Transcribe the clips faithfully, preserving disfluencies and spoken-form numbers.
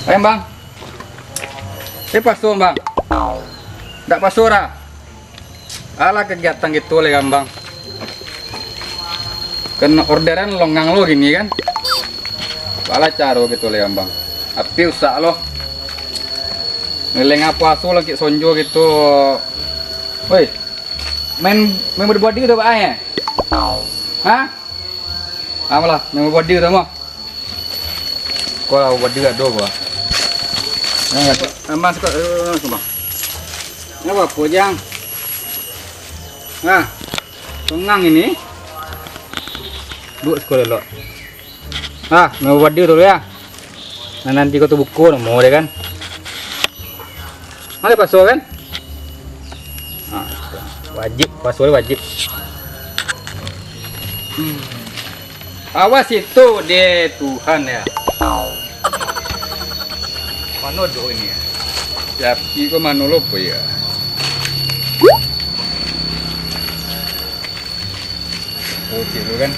Eh, Bang. Eh, paso, Bang. Ndak paso, dah. Alah, kegiatan gitu leh, Bang. Kan orderan longang lo gini, kan. Alah, caro gitu leh, Bang. Api usak lo. Ngeleng apo aso lagi sonjo gitu. Woi. Main, main body-body tu, Pak, eh? Hah? Apalah, main body tu mah. Kau lah body kat tu, Pak. Yang kat tu. Eh, Mas, kau, eh, Mas, Bang. Ini apa, Bujang? Nah, lengang ini. Duduk sekolah dulu. Ah, main body tu ya. Nah, nanti kau tu buku namo dia kan. Ada paso kan? Ah, wajib, paso wajib. Hmm. Awas itu deh Tuhan ya. Mano do ini ya? Yapi ko mano lo po ya? Oh, cik lu kan.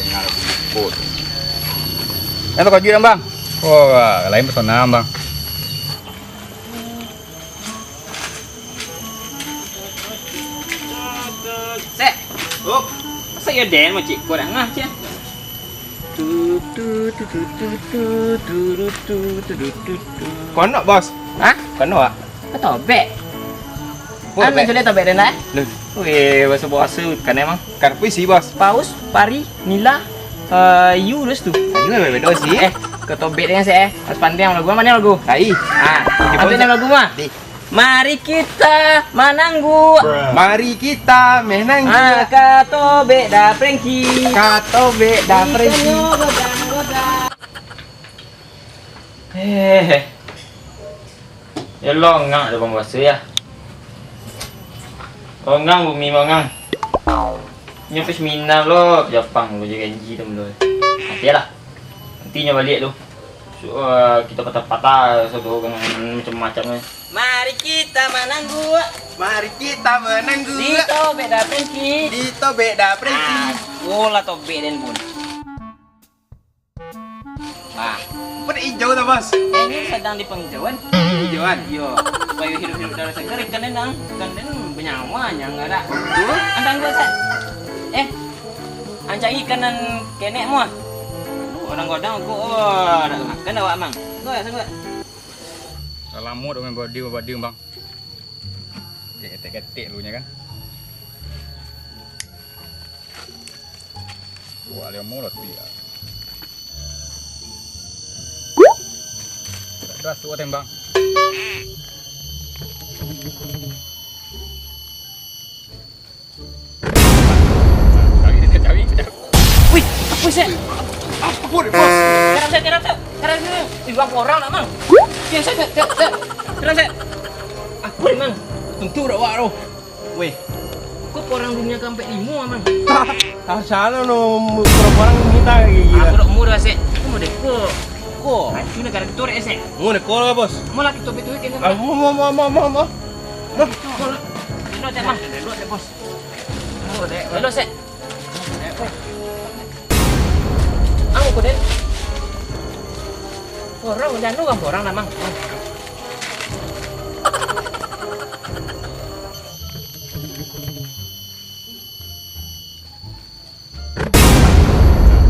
Dengar aku jemput. Kan tu kau jual, Bang? Oh, lain pesona, Bang. Sek. Oh. Masa iyo den, Cik? Kau dah ngah, Cik? Konok, Bos. Hah? Konok, Wak. Kau tobek? Buat Anu tobek. Sudah tobek den lah, eh? Loh. Weh, bahasa-bahasa kan emang. Kan puisi, Bos. Paus, pari, nila, eh, yu, terus tu. Ini beda sih. Eh, kau tobek dengan saya, eh. Pas pandai lagu, mana lagu? Tai. Ah, Oke, antu Bos. Ni lagu mah. Di. Mari kita manangguk. Mari kita menangguk. Ah, katobek da Prengki. Katobek da Prengki. Ikanyo godang-godang. Eh, ya longang ado pambaso ya. Longang bumi longang. Nyo pas minam lo, Japang lo, janji tu lo. Mati lah. Nanti nyo baliak tu. Su-, eh, kita patah-patah, satu urang macam-macam ni. Mari kita manangguk. Mari kita manangguk. Di tobek da Prengki. Di tobek da Prengki. Ah, oh lah tobek den pun. Nah. Pun ijau tu, Bos. Eh, ini sedang di penghijauan. Penghijauan? Iyo. Supaya hidup-hidup darah segar, ikan den nang. Ikan den banyawa, nyang ada. Betul. Antang gua, Sek. Eh, Ancak ikan nan kenek muah. Aduh, orang godang aku, oh, nak makan awak, Mang. Sanggup, sanggup. Lah lamo dak main body, body, Bang. Ketek-ketek lu nya kan. Wah, lamo lah tu ya. Dah tu tembang. Cari dia, cari, cari. Wih, apa sih? Apa dia, Bos? Sekarang saya, sekarang saya. Sekarang saya. Ih, bang, orang nak, Mang. Ya, saya, saya, saya, saya. Sekarang saya. Apa, Mang? Tentu dak wak tu. Weh. Kok orang dunia kampek limo, Mang? Ah, salah no, orang minta lagi. Aku dak murah, Sek. Aku mau deko. Ko. Hancur negara kita, Sek. Mau deko lah, Bos. Mau lagi topik-topik ini. Ah, mau, mau, mau, mau, mau, mau. Mau, mau lah. Dulu, Sek, Mang. Dulu, Sek, Bos. Hello, Sek. Ang ko den. Orang udah nu kan orang namang.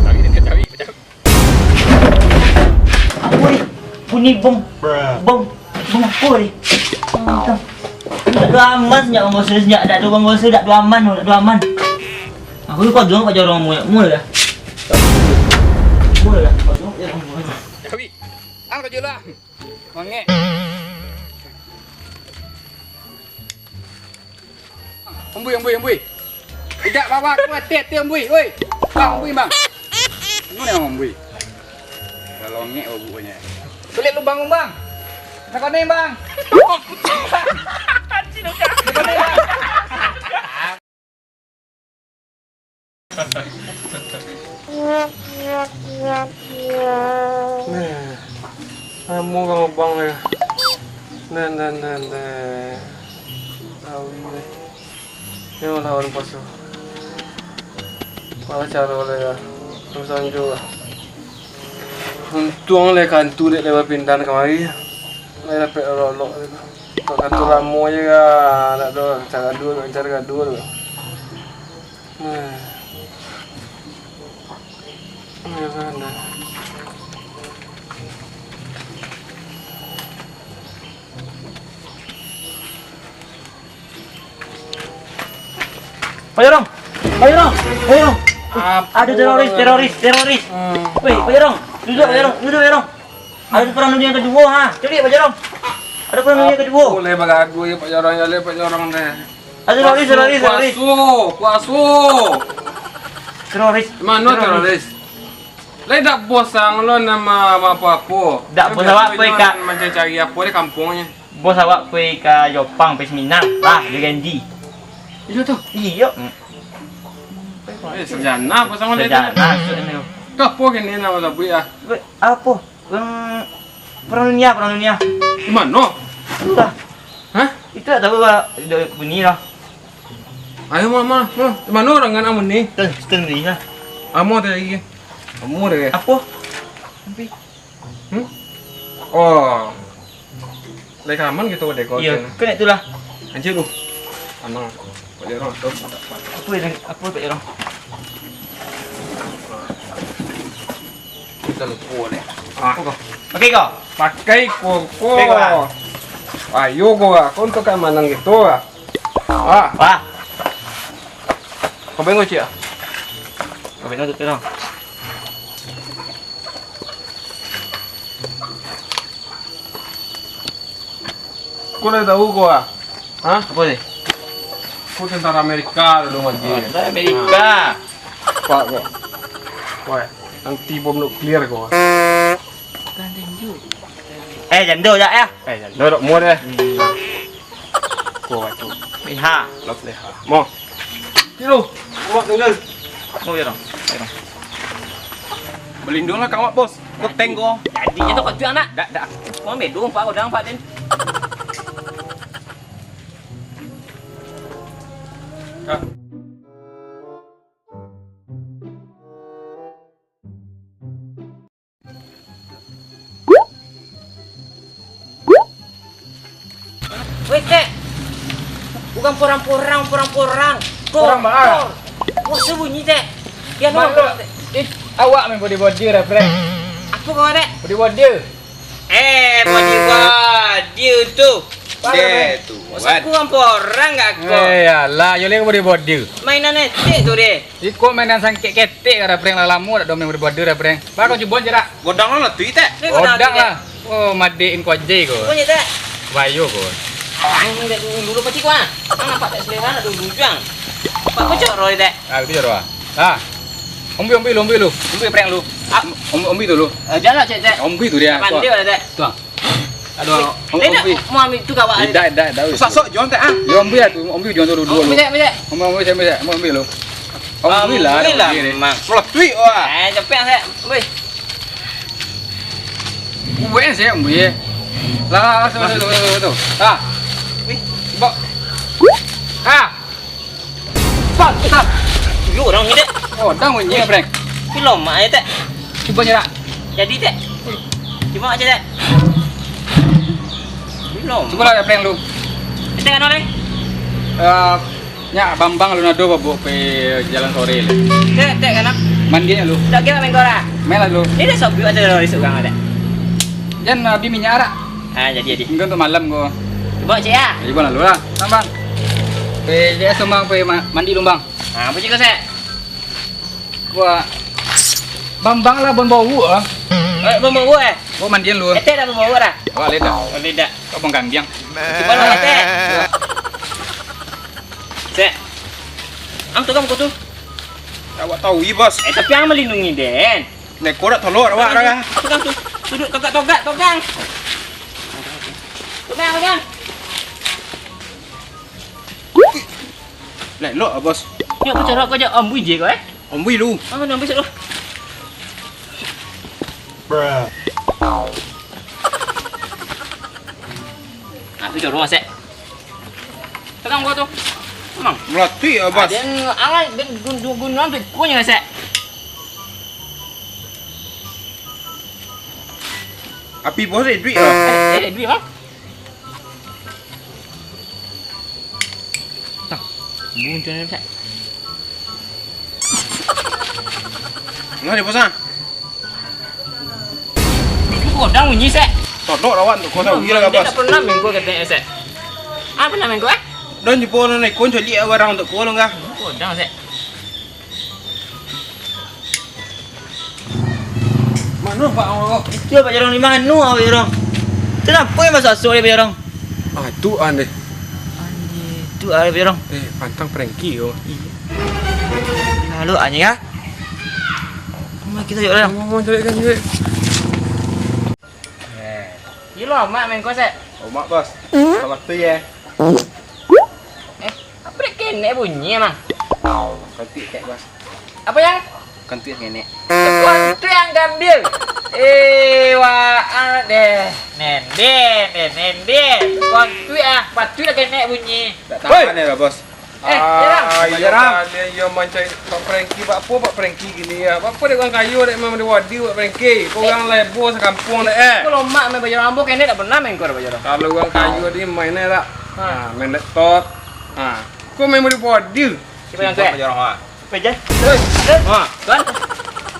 Cari dia, cari, cari. Apo ni? Bunyi bom. Bom. Bom apo ni? Dak ado aman sejak bangsa, sejak dak ado bangsa, dak ado aman, dak ado aman. Aku ni kau jangan pajar orang mula, mula dah. Mula dah, kau jangan pajar orang mula. Cari. Ang kau jelah. Mangek. Ambui, ambui, ambui. Idak bawa aku ati-ati ambui, oi. Bang, ambui, bang. Anu ni ambui. Kalau ngek babuanya. Kulit lubang, bang. Nak konek, bang. Nak konek, bang. Nah, lamo ka lubang dia. Nah, nah, nah, nah. Tahu ni. Dia lawan pasu. Mana cara boleh ya? Terus lanjut lah. Untuang lai kantu dek lai bapindahan kamari. Lai dapek lolok-lolok. Kok kantu lamo je ka, ndak ado caro gaduah, caro gaduah tu. Nah. Nah, nah, nah. Pak Jorong! Pak Jorong! Pak Jorong! Apo teroris, teroris, teroris! Hmm. Weh, Pak Jorong! Duduak, Pak Jorong! Duduak, Pak Jorong! Ado perang dunia kedua, ha! Caliak, Pak Jorong! Ado perang dunia kedua! Apo lai bagaduah yo, Pak Jorong, yo lai, Pak Jorong deh. Ado teroris, teroris, teroris! Kuaso! Kuaso! Teroris! Mano teroris? Lai dak bosan lo nan ma-, ma-, apo-apo. Dak bosan awak pai ka mancari-cari apo di kampuang nyo. Bos awak pai ka Jopang, pai seminar, lah, jo Gandhi. Iyo tu. Iyo. Hmm. Eh, sarjana apo samo dia tu? Sarjana, maksudnyo. Tu apo kini namo tabuik ah? Weh, apo? Perang, perang dunia, perang dunia. Di mano? Entah. Hah? Itu tak tahu lah, dah bunyi lah. Ayo, ma, ma, ma. Di mano urang anak muni? Tuh, situ ni lah. Amo tu lagi. Amo deh. Apo? Sampai. Hmm? Oh. Lai ka aman gitu deh kau. Iyo, kan itulah. Anjir lu. Aman. Pak Jorong, tu. Apo yang, apo Pak Jorong? Kita lupa deh. Ah. Oke kau. Pakai koko. Pakai kau. Ayo kau, kau untuk keamanan gitu ah. Ah. Wah. Kau bengok cik ah. Kau bengok tu, Jorong. Kau dah tahu kau ah? Hah? Apo ni? Kau tentara Amerika dulu mati. Oh, tentara Amerika. Pak kau. Wah, anti bom nuklir kau. Eh, jando jak ya. Eh, jando dok muat eh. Kau tu. Liha. Lop liha. Mo. Kilo. Awak tunggal. Oh, iyo, Bang. Iyo, Bang. Balindunglah ka awak, Bos. Kuteng ko. Jadi je tu kau tu anak. Dak, dak. Kau ambil dulu, Pak, godang, Pak, Den. Ah. Weh, Tek. Bukan porang-porang, porang-porang. Kor, porang baa? Kor. Wah, sabunyi, Tek. Ya, no, Tek. Eh, awak main bodybuilder, Tek. Apo kau, Tek? Bodybuilder. Eh, bodybuilder tu. Deh, tu. Masa kan? Aku kan porang gak kau? Eh, yalah, yo lagi bodybuilder. Mainan etek tu, deh. Iko mainan sangkek ketek, kada prank lah, lamo dak doh main bodybuilder dah prank. Ba, kau cubo je dak? Godang lah tu, Tek. Ni godang lah. Oh, madein kau je kau. Cubo je, Tek. Bayo kau. Ah, ini dak dulu, dulu pacik kau ah. Ah, nampak tak selera nak dulu juang. Pak kau cok roh, Tek. Ah, itu cok roh. Ah. Ombi, ombi lu, ombi lu. Ombi prank lu. Ah. Om-, ombi tu lu. Eh, jangan lah, Cek, Cek. Ombi tu dia. Pandai lah, Tek. Tuang. Aduh, eh, om-, eh, ombi. Mau ambil tu kawak ada. Indak, indak, indak. Sok-sok juang tak ah? Yo, ombi lah tu, ombi juang tu dulu. Ombi tak, ombi tak? Ombi, ombi, ombi, ombi, ombi lu. Ombi lah, ombi lah, ombi ni. Mang. Meletup, wah. Eh, capek, Cek. Ombi. Kuat sih, ombi. Lah, lah, tu, tu, tu, tu, tu. Ah. Wih. Bok. Ah. Pak, Pak. Yo, urang ni, Tek. Oh, dah bunyi prank. Film mak ya, Tek. Cubo je dak? Jadi, Tek. Cubo aja, Tek. Film. Cubo lah prank lu. Tek, kan, Leng? Eh, nyak Bambang lu nado babok pe jalan sore le. Tek, Tek, kan? Mandi nyo lu. Dak kira main gora. Main lah lu. Ini dah sobi ada dari surang, Tek. Jan, eh, beli minyak arak. Ah, jadi, jadi. Mungkin untuk malam ko. Cubo, Cek, ya? Jadi, buat lalu lah. Bang, Bang. Pe, J S tu, Bang, pe ma-, mandi dulu, Bang. Ah, apa cik kau, Sek? Wah. Bambang lah, bon bau, ah. Eh, bon bau, eh? Bau mandian lu. Etek dah bon bau dah. Wah, leda. Oh, leda. Kau bang gandiang. Cubo lah, Etek. Sek. Ang tukang kau tu. Awak tahu, i, Bos. Eh, tapi ang melindungi den. Neko dak tolong awak dah. Tukang tu. Duduk togak-togak, tukang. Tukang, tukang. Lah, elok ah, Bos. Yo, aku caro aku aja, ambui je kau, eh. Ambui lu. Ah, mana ambui sik lu? Bruh. Aku caro, Sek. Tenang gua tu. Tenang. Melatih ya, Bos. Ada yang angai, gun-, gun-, gunung tu kunyah, Sek. Api bos dek duit lah. Eh, eh, duit bang. Tah, buntu ni, Sek. Nah, di bos ah. Itu kodang bunyi, Sek. Todok lawan tu kodang. Dia tak pernah main gua katanya, Sek. Apa nama main gua, eh? Don jumpa orang naik kon coli barang untuk kolong kah? Kodang, Sek. Mano, Pak, awak ko? Itu, Pak Jorong, di mano, Pak Jorong? Kenapa yang masuk-masuk dia, Pak Jorong? Ah, itu an deh. Anjir, itu ah, Pak Jorong. Eh, pantang Frankie ko. Iya. Lalu anjing ah. Rumah kita yuk, Jorong. Ngomong cari kan, cari. Eh, iyo lo, Mak main kosek. Oh, Mak, Bos. Kalau waktu ya. Eh, apa dek kenek bunyi emang? Kantuik kek, Bos. Apa yang? Kantuik kenek. Kantuik yang gambil. Eh, wah, ah, deh. Nenden, deh, nenden. Kantuik ah, patuik lah kenek bunyi. Tak tahan ya lah, Bos. Eh, jarang. Ah, iyo, jarang. Kalian iyo mancari Pak Frankie, Pak, apa Pak Frankie gini ya? Apa dek urang kayo dek main di wadi Pak Frankie? Kau urang lebo sakampung dek, eh. Kalau mak main baju rambo, kenek tak pernah main kau baju rambo. Kalau urang kayo di main eh tak? Ha. Ha, main laptop. Ha. Kau main baju body. Siapa yang Sibuk kayak? Baju rambo. Apa je? Hei. Ha. Kan?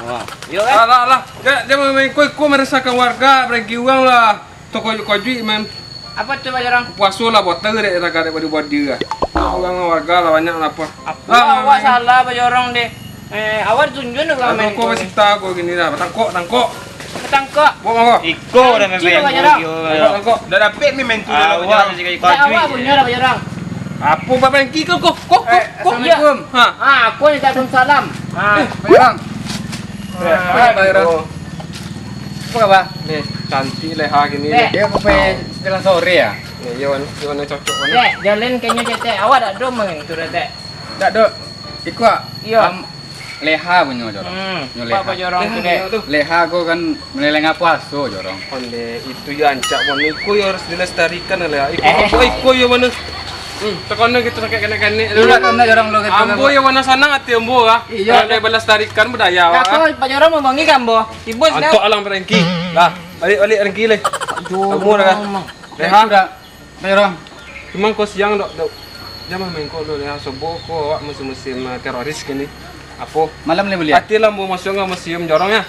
Ha. Yo kan? Alah, alah. Dia, dia main, main kau, kau meresahkan warga, Frankie urang lah. Toko kojuik, man. Apa tu, Pak Jorong? Puaso lah, botol dek, tak ada body-body lah. Urang warga lah banyak lah apa. Apa ah, awak memang salah, Pak Jorong, deh. Eh, awak tunjuk tu kalau main kau tu. Masih tahu kau gini lah, tangkok, tangkok. Tangkok. Bawa mangga. Iko dah main. Tangkok, tangkok. Dah dapet ni main tu dah, Pak Jorong. Awak punya dah, Pak Jorong. Apa, Pak Frankie, kau, kau, kau, kau? Eh, assalamualaikum. Ha. Ah, aku ni tak salam. Ha. Eh, Pak Jorong. Eh, Pak Jorong. Apa khabar? Ni, cantik leha gini. Dek. Dia aku pergi setelah sore ya? Ni, yo, yo, ni cocok ni. Dek, jalan kayaknya cetek. Awak dak do main tu dah, Dek. Dak do. Iko ah. Iyo. Am, leha punyo, Jorong. Hmm, nyo leha. Apa Jorong tu, Dek? Leha ko kan meleleng puaso, Jorong. Onde, itu yo ancak, Mon. Iko yo harus dilestarikan, leha. Iko, eh. Iko, iko yo mana? Hmm, tekono gitu sakit kenek-kenek. Iyo, kan, Jorong, lo gitu. Ambo yo mana sanang ati ambo, ah. Iyo. Kalau dilestarikan budaya, ah. Kau, Pak Jorong, mau bangi kan, ambo? Ibu sedang. Antok alang Frankie. Lah, balik-balik Frankie leh. Aduh, kamu dah. Leha. Sudah. Ayo, Rong. Cuma kau siang dok, dok. Jangan main kau dulu ya. Sobo kau awak musim-musim, eh, teroris kini. Apo? Malam ni boleh? Ati lah mau masuk nggak musim jorong ya?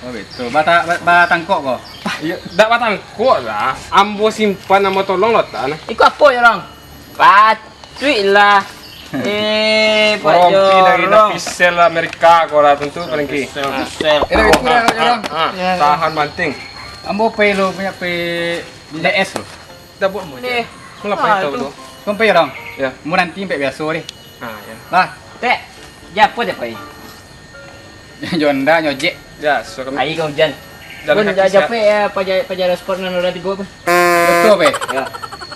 Oh, betul. Bata-, ba-, batangkok kau? Iya, dak batangkok lah. Ambo simpan, ambo tolong lo tan. Iko apo, Jorong? Patuik lah. Eh, Pak Jorong. Rompi dari Napisel Amerika, kau lah tentu, Frankie. Napisel, Napisel. Eh, dah, itu dah, Jorong. Ah, ah, ah. Ya, ya. Tahan banting. Ambo pai lo, punya pai D S lo. Dah buat mo. Deh. Kau ngapain tahu tu? Kau pai, Jorong? Ya. Mau nanti sampai biasa deh. Ah, ya. Lah. Tek, japo, japo, eh? Jonda, nyojek. Ya, suka. Air kau hujan. Pun, ja-, jape, ya, paja-, paja sport nan roda tigo pun. Betul, Pe? Ya.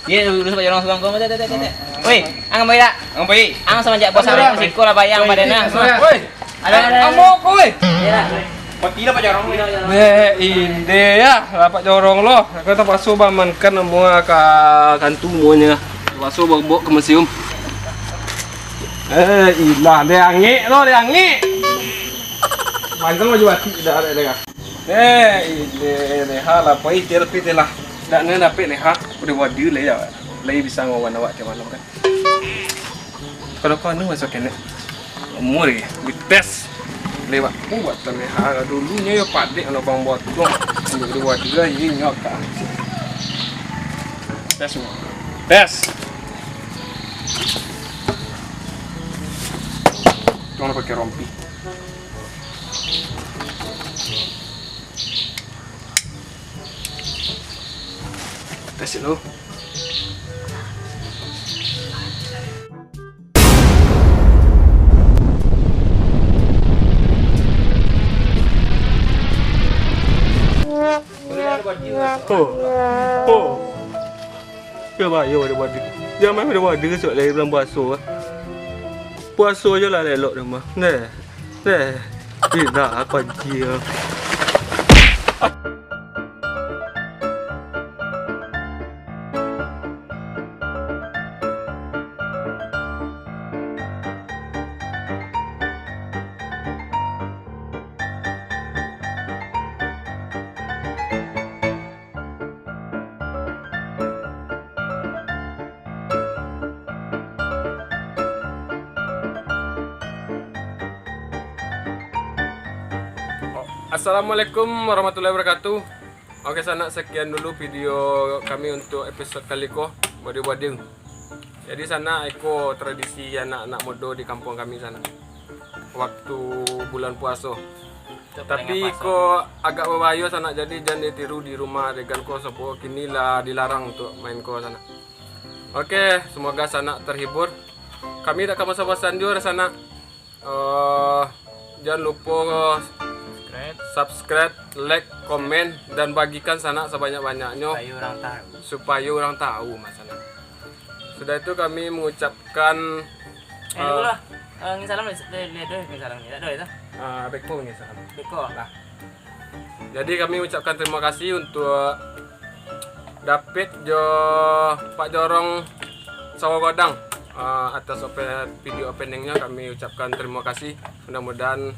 Iya, lurus paja langsung kau, Tek, Tek, Tek, Tek. Woi, ang baik tak? Ang baik. Ang sama jak bos ang, siko lah bayang pada nah. Woi. Ada, ada, ada. Ambo, woi. Ya. Mati lah paja orang. Eh, inde ya, lapak jorong lo. Aku terpaksa bamankan ambo ka kantu muanya. Terpaksa bawa, bawa ke museum. Eh, ilah, dek angek lo, dek angek. Panjang baju batik, dah ada dengar. Eh, ini leha lah, pai tel pi telah. Dak ne dapek leha, udah wadi le ya. Lai bisa ngawan awak ke malam kan. Kalau kau anu masuk kene. Umur ya, dites. Lewat kuat terleha dulunya ya padek kalau bang botong. Udah wadi lah ini nyok kan. Tes semua. Tes. Jangan pakai rompi. Tes dulu. Oh. Oh. Ya, bayo pada wadi. Jangan pada wadi esok lagi bulan puasa, ah. Puasa je lah elok dah mah. Neh. Eh, eh, dah, aku anjir. Assalamualaikum warahmatullahi wabarakatuh. Oke, sanak, sekian dulu video kami untuk episode kali ko, Badiu-badiu. Jadi, sanak, iko tradisi anak-anak mudo di kampuang kami, sanak, waktu bulan puaso. Tapi iko agak babahayo, sanak, jadi jan ditiru di rumah adegan ko, sabab kini lah dilarang untuk main ko, sanak. Oke, semoga sanak terhibur. Kami dak ka basa-basi juo, sanak. Eh, jan lupo subscribe, like, komen, dan bagikan sanak sabanyak-banyaknyo. Supayo urang tahu. Supayo urang tahu, Mas, sanak. Sudah itu kami mengucapkan, Eh, eh, dulu lah. Eh, ngirim salam, lihat, lihat dulu, ngirim salam. Lihat dulu itu. Ah, beko ngirim salam. Beko. Lah. Jadi, kami ucapkan terima kasih untuk David jo Pak Jorong Sawah Godang, ah, atas ope-, video openingnyo. Kami ucapkan terima kasih. Mudah-mudahan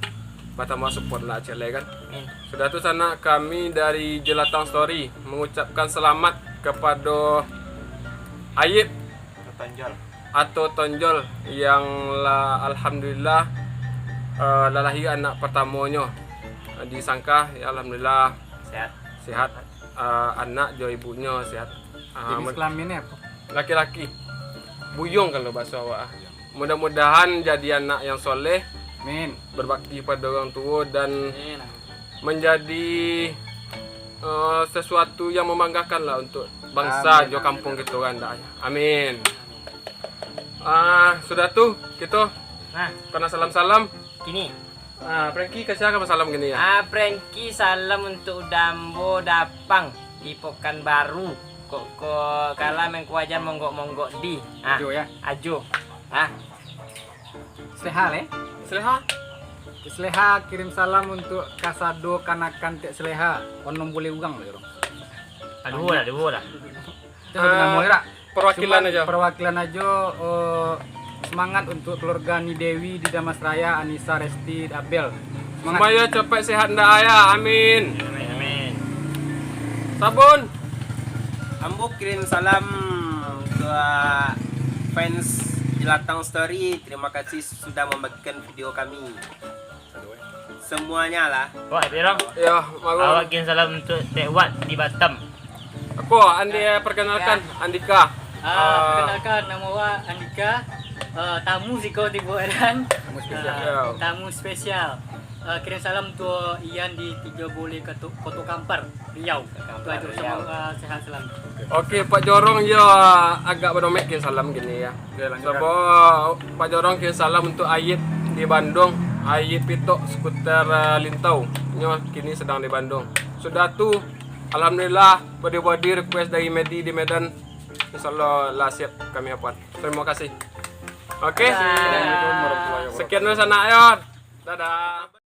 batambah support lah, cek lai kan. Amin. Sudah tu, sanak, kami dari Jelatang Story mengucapkan selamat kepada Ayib Tonjol. Atau Tonjol yang lah, alhamdulillah, eh, lah lahir anak pertamonyo. Disangka, ya, alhamdulillah, sehat. Sehat. Eh, anak jo ibunyo sehat. Ah, jenis men-, kelaminnya apa? Laki-laki. Buyuang kalau bahasa awak, ah. Mudah-mudahan jadi anak yang soleh, amin, berbakti pada orang tua dan, amin, menjadi, eh, sesuatu yang membanggakan lah untuk bangsa, amin, jo kampung kito kan, dak? Amin. Ah, sudah tu, kito, nah, kana salam-salam. Kini. Ah, Franky, ka sia ka basalam kini, ya? Ah, Franky, salam untuk Dambo Dapang di Pekanbaru. Kok, kok kalah main kuajan monggok-monggok di. Ah, Ajo, ya? Ajo. Ah. Sleha, eh? Sleha? Sleha, kirim salam untuk kasado kanakan tek Sleha. Onom boleh urang lah, urang. Aduh, lah, aduh, lah. Itu satu nama, eh, dak? Perwakilan aja. Perwakilan aja, eh, semangat untuk keluarga Ni Dewi di Damas Raya, Anissa, Resti, Abel. Semangat. Supaya cepat sehat ndak, Ayah. Amin. Amin, amin. Sabun. Ambo kirim salam ke fans Jelatang Story. Terima kasih sudah membagikan video kami. Semuanya lah. Wah, Biro. Ya, mangga. Awak kirim salam untuk Tek Wat di Batam. Aku, Andi, perkenalkan, ya. Andika. Ah, ah, perkenalkan, nama awak Andika. Eh, tamu siko tibo kan. Tamu spesial. Ah, ya. Tamu spesial. Eh, kirim salam untuk Ian di Tiga Boleh Koto, Koto Kampar, Riau. Koto Kampar, itu aja, Riau. Semoga sehat selalu. Oke, Pak Jorong, ya, agak badomek kirim salam kini, ya. Oke, lanjutkan. Coba, Pak Jorong, kirim salam untuk Ayit di Bandung. Ayit Pitok, skuter, eh, Lintau. Nyo kini sedang di Bandung. Sudah tu, alhamdulillah, body-body request dari Medi di Medan. Insyaallah lah siap kami upload. Terima kasih. Oke. Dadah. Assalamualaikum warahmatullahi wabarakatuh. Sekian dulu sanak, yo. Dadah.